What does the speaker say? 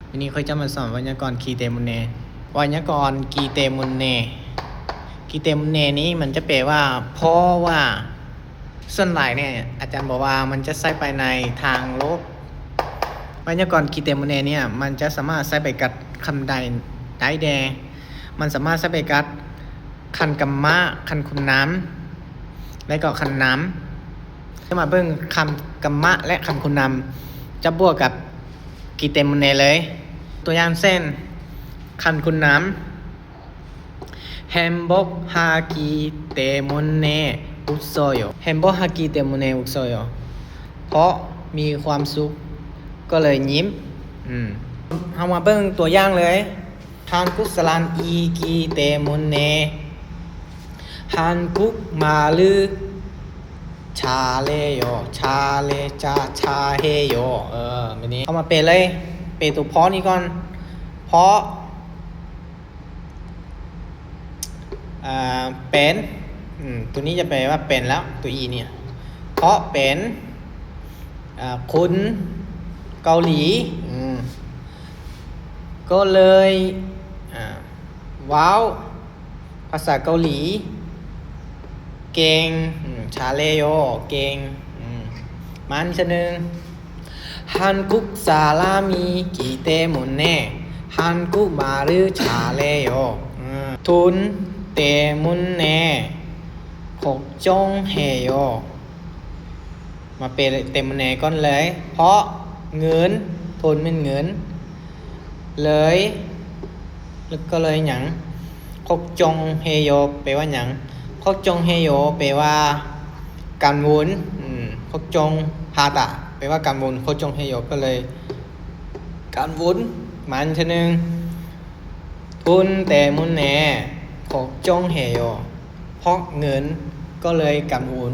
ວັນນີ້ຂ້ອຍຈະມາສອນໄວຍາກອນ 기때문에. ໄວຍາກອນ 기때문에. 기때문에 ນີ້ມັນຈະແປວ່າ ເພາະວ່າ. ສ່ວນຫຼາຍເນຍ ອາຈານບອກວ່າມັນຈະໃຊ້ໄປໃນທາງລົບ. ໄວຍາກອນ 기때문에 ເນຍ ມັນຈະສາມາດໃຊ້ໄປກັບຄຳໃດໄດ້ແດ່. ມັນສາມາດໃຊ້ໄປກັບຄັນກຳມະ, ຄັນຄຸນນາມ ແລະກໍຄັນນາມ. ຈະມາເບິ່ງຄຳກຳມະ ແລະ ຄັນຄຸນນາມ ຈະບວກກັບ 기때문에 ເລີຍ. ຕົວຢ່າງເຊັ່ນ ຄັນຄຸນນາມ 행복하기 때문에 웃어요. 행복하기 때문에 웃어요. ເພາະມີຄວາມສຸກກໍເລີຍຍິ້ມ. ອືມ ເຮົາມາເບິ່ງຕົວຢ່າງເລີຍ. 한국 사람이기 때문에 한국말을 잘해요. 잘해, 자, 잘해요. ເອີ ແບບນີ້ ເຮົາມາແປເລີຍ. ແປຕົວເພາະນີ້ກ່ອນ. ເພາະ ອ່າ ເປັນ ອືມ ຕົວນີ້ຈະແປວ່າເປັນແລ້ວ ຕົວ e ເນຍ. ເພາະເປັນ ອ່າ ຄົນເກົາຫຼີ ອືມ ກໍເລີຍ ອ່າ ເວົ້າພາສາເກົາຫຼີເກັ່ງ. ອືມ 잘해요 ເກັ່ງ. ອືມ ມາອີກເທື່ອໜຶ່ງ. 한국 사람이기 때문에 한국말을 잘해요. ອືມ 돈 때문에 걱정해요. ມາແປ 때문에 ກ່ອນເລີຍ. ເພາະເງິນ 돈 ແມ່ນເງິນ ເລີຍ ແລ້ວກໍເລີຍຫຍັງ? 걱정해요 ແປວ່າຫຍັງ? 걱정해요 ແປວ່າກັງວົນ. ອືມ 걱정하다 ແປວ່າກັງວົນ. 걱정해요 ກໍເລີຍກັງວົນ. ມາອີກເທື່ອໜຶ່ງ. 돈 때문에 걱정해요. ເພາະເງິນກໍເລີຍກັງວົນ.